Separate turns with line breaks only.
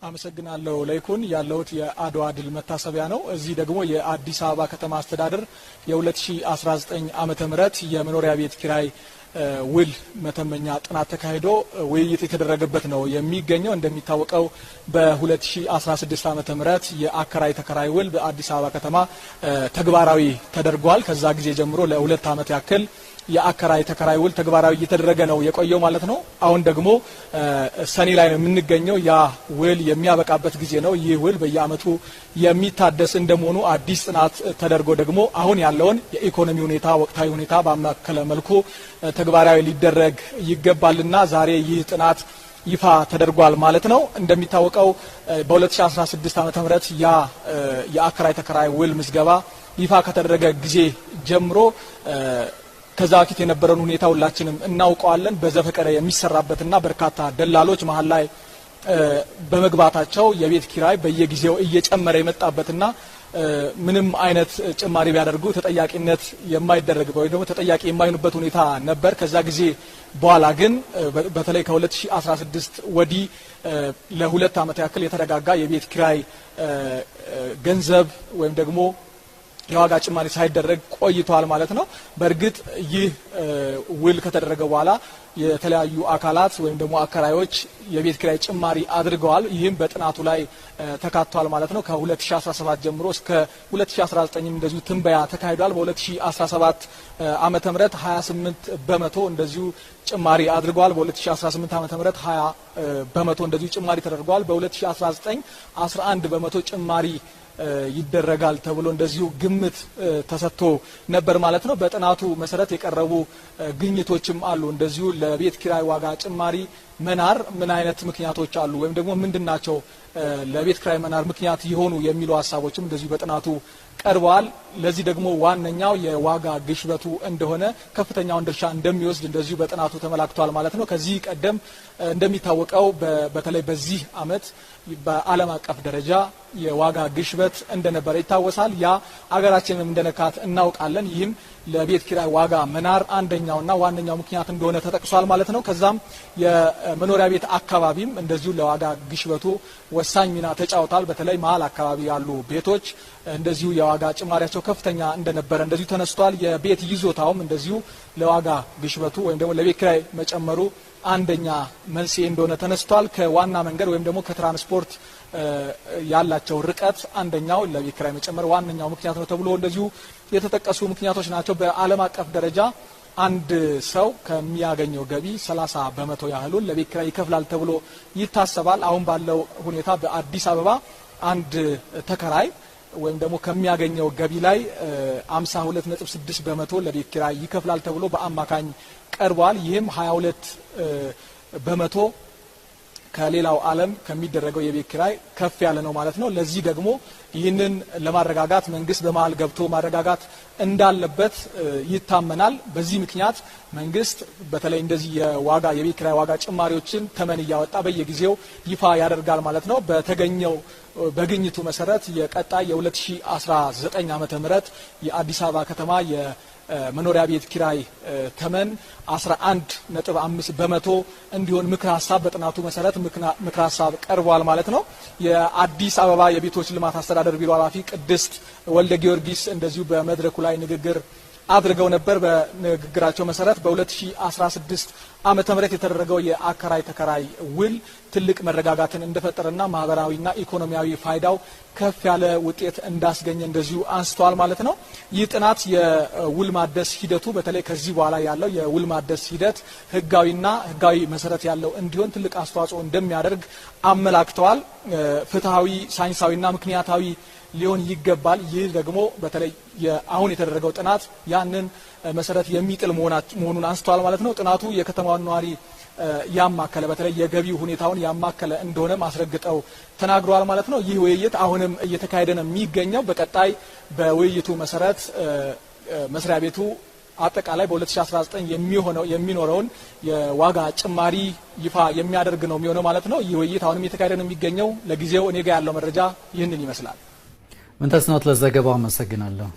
አመሰግናለሁ ለይኩን። ያለሁት የአድዋ ድል መታሰቢያ ነው። እዚህ ደግሞ የአዲስ አበባ ከተማ አስተዳደር የ2019 ዓመተ ምህረት የመኖሪያ ቤት ኪራይ ውል መተመኛ ጥናት ተካሂዶ ውይይት የተደረገበት ነው የሚገኘው። እንደሚታወቀው በ2016 ዓመተ ምህረት የአከራይ ተከራይ ውል በአዲስ አበባ ከተማ ተግባራዊ ተደርጓል። ከዛ ጊዜ ጀምሮ ለ2 ዓመት ያክል የአከራይ ተከራይ ውል ተግባራዊ እየተደረገ ነው የቆየው ማለት ነው። አሁን ደግሞ ሰኔ ላይ ነው የምንገኘው። ያ ውል የሚያበቃበት ጊዜ ነው። ይህ ውል በየዓመቱ የሚታደስ እንደመሆኑ አዲስ ጥናት ተደርጎ ደግሞ አሁን ያለውን የኢኮኖሚ ሁኔታ፣ ወቅታዊ ሁኔታ ባማከለ መልኩ ተግባራዊ ሊደረግ ይገባልና ዛሬ ይህ ጥናት ይፋ ተደርጓል ማለት ነው። እንደሚታወቀው በ2016 ዓ.ም ያ የአከራይ ተከራይ ውል ምዝገባ ይፋ ከተደረገ ጊዜ ጀምሮ ከዛ በፊት የነበረውን ሁኔታ ሁላችንም እናውቀዋለን። በዘፈቀደ የሚሰራበትና በርካታ ደላሎች መሀል ላይ በመግባታቸው የቤት ኪራይ በየጊዜው እየጨመረ የመጣበትና ምንም አይነት ጭማሪ ቢያደርጉ ተጠያቂነት የማይደረግበት ወይ ደግሞ ተጠያቂ የማይሆኑበት ሁኔታ ነበር። ከዛ ጊዜ በኋላ ግን በተለይ ከ2016 ወዲህ ለ2 ዓመት ያክል የተረጋጋ የቤት ኪራይ ገንዘብ ወይም ደግሞ የዋጋ ጭማሪ ሳይደረግ ቆይቷል ማለት ነው። በእርግጥ ይህ ውል ከተደረገ በኋላ የተለያዩ አካላት ወይም ደግሞ አከራዮች የቤት ኪራይ ጭማሪ አድርገዋል። ይህም በጥናቱ ላይ ተካቷል ማለት ነው። ከ2017 ጀምሮ እስከ 2019 እንደዚሁ ትንበያ ተካሂዷል። በ2017 ዓመተ ምህረት 28 በመቶ እንደዚሁ ጭማሪ አድርገዋል። በ2018 ዓመተ ምህረት 20 በመቶ እንደዚሁ ጭማሪ ተደርጓል። በ2019 11 በመቶ ጭማሪ ይደረጋል ተብሎ እንደዚሁ ግምት ተሰጥቶ ነበር ማለት ነው። በጥናቱ መሰረት የቀረቡ ግኝቶችም አሉ። እንደዚሁ ለቤት ኪራይ ዋጋ ጭማሪ መናር ምን አይነት ምክንያቶች አሉ ወይም ደግሞ ምንድናቸው ለቤት ኪራይ መናር ምክንያት የሆኑ የሚሉ ሀሳቦችም እንደዚሁ በጥናቱ ቀርበዋል። ለዚህ ደግሞ ዋነኛው የዋጋ ግሽበቱ እንደሆነ ከፍተኛውን ድርሻ እንደሚወስድ እንደዚሁ በጥናቱ ተመላክቷል ማለት ነው። ከዚህ ቀደም እንደሚታወቀው በተለይ በዚህ ዓመት በዓለም አቀፍ ደረጃ የዋጋ ግሽበት እንደነበረ ይታወሳል። ያ አገራችንም እንደነካት እናውቃለን። ይህም ለቤት ኪራይ ዋጋ መናር አንደኛውና ዋነኛው ምክንያት እንደሆነ ተጠቅሷል ማለት ነው። ከዛም የመኖሪያ ቤት አካባቢም እንደዚሁ ለዋጋ ግሽበቱ ወሳኝ ሚና ተጫውቷል። በተለይ መሀል አካባቢ ያሉ ቤቶች እንደዚሁ የዋጋ ጭማሪያቸው ከፍተኛ እንደነበረ እንደዚሁ ተነስቷል። የቤት ይዞታውም እንደዚሁ ለዋጋ ግሽበቱ ወይም ደግሞ ለቤት ኪራይ መጨመሩ አንደኛ መንስኤ እንደሆነ ተነስቷል። ከዋና መንገድ ወይም ደግሞ ከትራንስፖርት ያላቸው ርቀት አንደኛው ለቤት ኪራይ መጨመር ዋነኛው ምክንያት ነው ተብሎ እንደዚሁ የተጠቀሱ ምክንያቶች ናቸው። በዓለም አቀፍ ደረጃ አንድ ሰው ከሚያገኘው ገቢ 30 በመቶ ያህሉን ለቤት ኪራይ ይከፍላል ተብሎ ይታሰባል። አሁን ባለው ሁኔታ በአዲስ አበባ አንድ ተከራይ ወይም ደግሞ ከሚያገኘው ገቢ ላይ 52.6 በመቶ ለቤት ኪራይ ይከፍላል ተብሎ በአማካኝ ቀርቧል። ይህም 22 በመቶ ከሌላው ዓለም ከሚደረገው የቤት ኪራይ ከፍ ያለ ነው ማለት ነው። ለዚህ ደግሞ ይህንን ለማረጋጋት መንግስት በመሀል ገብቶ ማረጋጋት እንዳለበት ይታመናል። በዚህ ምክንያት መንግስት በተለይ እንደዚህ የዋጋ የቤት ኪራይ ዋጋ ጭማሪዎችን ተመን እያወጣ በየጊዜው ይፋ ያደርጋል ማለት ነው። በተገኘው በግኝቱ መሰረት የቀጣይ የ2019 ዓመተ ምህረት የአዲስ አበባ ከተማ የመኖሪያ ቤት ኪራይ ተመን 11.5 በመቶ እንዲሆን ምክረ ሀሳብ በጥናቱ መሰረት ምክረ ሀሳብ ቀርቧል ማለት ነው። የአዲስ አበባ የቤቶች ልማት አስተዳደር ቢሮ ኃላፊ ቅድስት ወልደ ጊዮርጊስ እንደዚሁ በመድረኩ ላይ ንግግር አድርገው ነበር። በንግግራቸው መሰረት በ2016 ዓመተ ምህረት የተደረገው የአከራይ ተከራይ ውል ትልቅ መረጋጋትን እንደፈጠረና ማህበራዊና ኢኮኖሚያዊ ፋይዳው ከፍ ያለ ውጤት እንዳስገኘ እንደዚሁ አንስተዋል ማለት ነው። ይህ ጥናት የውል ማደስ ሂደቱ በተለይ ከዚህ በኋላ ያለው የውል ማደስ ሂደት ህጋዊና ህጋዊ መሰረት ያለው እንዲሆን ትልቅ አስተዋጽኦ እንደሚያደርግ አመላክተዋል። ፍትሐዊ፣ ሳይንሳዊና ምክንያታዊ ሊሆን ይገባል። ይህ ደግሞ በተለይ አሁን የተደረገው ጥናት ያንን መሰረት የሚጥል መሆኑን አንስተዋል ማለት ነው። ጥናቱ የከተማዋን ነዋሪ ያማከለ በተለይ የገቢ ሁኔታውን ያማከለ እንደሆነ አስረግጠው ተናግረዋል ማለት ነው። ይህ ውይይት አሁንም እየተካሄደ ነው የሚገኘው። በቀጣይ በውይይቱ መሰረት መስሪያ ቤቱ አጠቃላይ በ2019 የሚሆነው የሚኖረውን የዋጋ ጭማሪ ይፋ የሚያደርግ ነው የሚሆነው ማለት ነው። ይህ ውይይት አሁንም እየተካሄደ ነው የሚገኘው። ለጊዜው እኔ ጋ ያለው መረጃ ይህንን ይመስላል።
ምንተስኖት ለዘገባው አመሰግናለሁ።